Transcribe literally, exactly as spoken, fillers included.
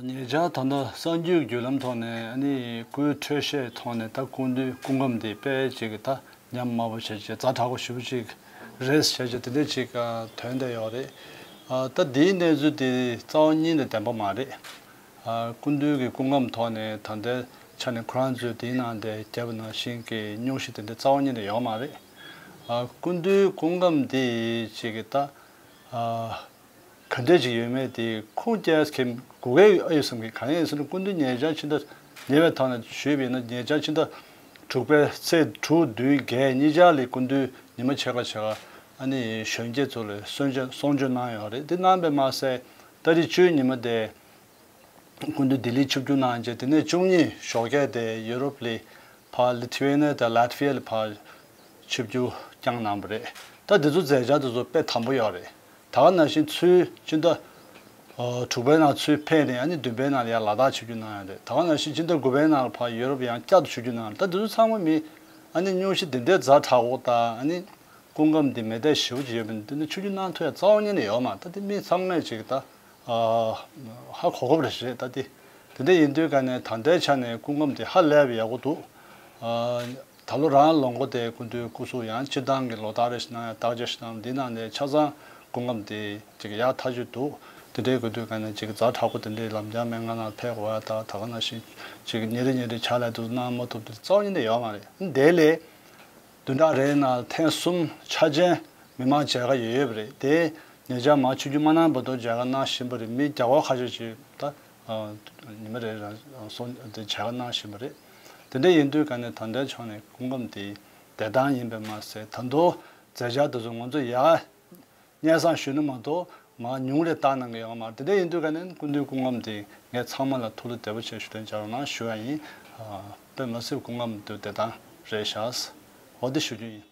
ཉེ་ཆར་ད་ལྟ་གསར་འགྱུར་བརྒྱུད་ལམ་ཐོག་ནས་ཨ་ནི་སྐུའི་འཕྲོད་བཞེས་ཐོག་ནས་ད་སྐུ་མདུན་སྐུ་ཁམས་འདི་དཔེ་ཅིག་གི་ད་ཉམས་དམའ་པོ་བྱས་བྱས་ཛ་དྲག་པོ་ཞེ་པོ་ཅིག་རེད་བྱས་བྱས་དེ་འདྲ་ཅིག་ཐོན་བསྡད་ཡོད་རེད། ད་འདིའི་གནས་ཚུལ་དེ་རྩ་བ་ཉིད་ནས་བདེན་པ་མ་རེད། སྐུ་མདུན་གྱི་སྐུ་ཁམས་ཐོག་ནས་ད་ལྟའི་ཆ་ནས་ཁོ་རང་ཚོས་དེའི་ནང་དེ་བརྒྱབ་ནང་བཞིན་གྱི་སྙུང་གཞི་དེ་འདྲ་རྩ་བ་ཉིད་ནས་ཡོད་མ་རེད། སྐུ་མདུན་སྐུ་ཁམས་འདི་ཅིག་གི་ད། ག་འདྲས་ཅིག་ཡོད་མེད་དེ་ཁུངས་སྐྱེལ་མཁན་དགོས་ཀྱི་ཨ་ཡོད་བསམ་གི། གང་ཡིན་ཟེར་ན་སྐུ་མདུན་ཉེ་ཆར་ཕྱི་ཟླ་ཉེ་བའི་ཐོག་ནས་ཞུས་པ་ཡིན་ན་ཉེ་ཆར་ཕྱི་ཟླ་དྲུག་པའི་ཚེས་དྲུག་བདུན་བརྒྱད་གཉིས་ཆར་ལ་སྐུ་མདུན་ཉི་མ་ཕྱེད་ཀ་ཕྱེད་ཀ་ཨ་ནི་གཞོན་སྐྱེས་ཚོ་ལ་གསུང་ཆོས་གསུང་ཆོས་གནང་ཡོད་རེད། དེ་གནང་པའི་མ་ཟད་ཏ་རིག་བཅུའི་ཉི་མ་དེ། སྐུ་མདུན་ལྡི་ལི་ཆིབས་བསྒྱུར་གནང་རྗེས་དེ་ནས་བཅུ་གཉིས་ཞོགས་ཀས་དེ་ཡུ་རོབ་ལི་ཕར་ལི་ཐི་ཝེ་ནི་ཡ་དང་ལ་ཐི་ཝི་ཡ་ལ་ཕར་ཆིབས་བསྒྱུར་བསྐྱངས་གནང་བ་རེད། ད་དེ་ཚོ་མཛད་འཆར་དེ་ཚོ་དཔེ་དམ་པོ་ཡོད་རེད། ད་ག་ནང་བཞིན་ཚུར་ཕྱི་ཟླ་དྲུག་པའི་ནང་ཚུར་ཕེབས་ནས་ཨ་ནི་བདུན་པའི་ནང་ལ་ཡང་ལ་དྭགས་ཆིབས་བསྒྱུར་གནང་ཡོད་རེད། ད་ག་ནང་བཞིན་ཕྱི་ཟླ་དགུ་པའི་ནང་ལ་ཕར་ཡུ་རོབ་ཡང་བསྐྱར་དུ་ཆིབས་བསྒྱུར་གནང་ཡོད་རེད། ད་དེ་ཚོ་ཚང་མ་མི་ཨ་ནི་སྙུང་གཞི་འདི་འདྲའི་ཛ་དྲག་པོ་དང་ཨ་ནི། སྐུ་ཁམས་འདི་མེ་མདའ་ཞེ་པོ་ཅིག་ཡོད་པ་འདི་ནི་ཆིབས་བསྒྱུར་གནང་ཐུབ་ཡ་རྩ་བ་ཉིད་ནས་ཡོད་མ་རེད། ད་དེ་མི་ཚང་མས་ཅིག་ད་ཧ་གོ་གོ་རེད་ཤག་ད་དེ་དེ་འདྲ་ཡིན་དུས་ག་ནས་ད་ལྟའི་ཆ་ནས་སྐུ་ཁམས་འདི་ཧ་ལས་པའི་ཡག་པོ་འདུག་ད་ལོ་རང་ལོ་མགོ་དེ་སྐུ་མདུན་སྐུ་གཟུགས་ཡང་སྤྱིར་བཏང་གི་ལོ་ལྟར་རེ་ཞིག་གནང་ཡ་བརྟག་དཔྱད་ཞིག་གནང་འདི་ནང་ནས་ཆ་ཚང་སྐུ་ཁམས་འདི་ཅིག་ཡག་ཐག་ཆོད་འདུག་དེ་འདྲའི་དགོས་དུས་ག་ནས་ཅིག་ཛ་དྲག་པོ་དེ་འདྲའི་ལམ་སང་སྨན་ཁང་ནང་ཕེབས་དགོས་ཡ་ད་ད་ག་ནང་བཞིན་ཅིག་ཉིན་རེ་ཉིན་རེ་ཕྱག་ལས་དེ་ཚོ་གནང་མ་ཐུབ་དེ་རྩ་བ་ཉིད་ནས་ཡོད་མ་རེད། དེ་ལས། བདུན་ཕྲག་རེའི་ནང་ཐེངས་གསུམ་འཆར་ཅན་མི་མང་མཇལ་ཁ་ཡོད་ཡོད་པ་རེད་དེ། ཉེ་ཆར་མར་ཆིབས་བསྒྱུར་མ་གནང་བར་དུ་མཇལ་ཁ་གནང་བཞིན་པ་རེད། མི་བརྒྱ་སྐོར་ཁ་ཤས་ཅིག་ད་ཉི་མ་རེ་རང་སོང་དེ་མཇལ་ཁ་གནང་བཞིན་པ་རེད། དེ་འདྲ་ཡིན་དུས་ག་ནས་ད་ལྟའི་ཆ་ནས་སྐུ་ཁམས་དེ་བདེ་ཐང་ཡིན་པས་མ་ཟད་ད་དུང་མཛད་འཆར་དེ་ཚོ་ང་ཚོ་ཡག་སྙན་སེང་ཞུས་ན་མ་གཏོགས་མར་ཉུང་རེ་བཏང་གནང་གི་ཡོད་མ་རེད། དེ་འདྲ་ཡིན་དུས་ག་ནས་སྐུ་མདུན་སྐུ་ཁམས་དེ་ངས་ཚང་མ་ལ་ཐུགས་ལ་བདེ་པོ་བྱས་ཞུ་དོན་བྱ་རོགས་གནང་ཞུ་བ་ཡིན། དཔེ་མ་སྲིད་སྐུ་ཁམས་དེ་བདེ་ཐང་རེད་ཤག་འོ་དེ་ཞུ་རྒྱུ་ཡིན།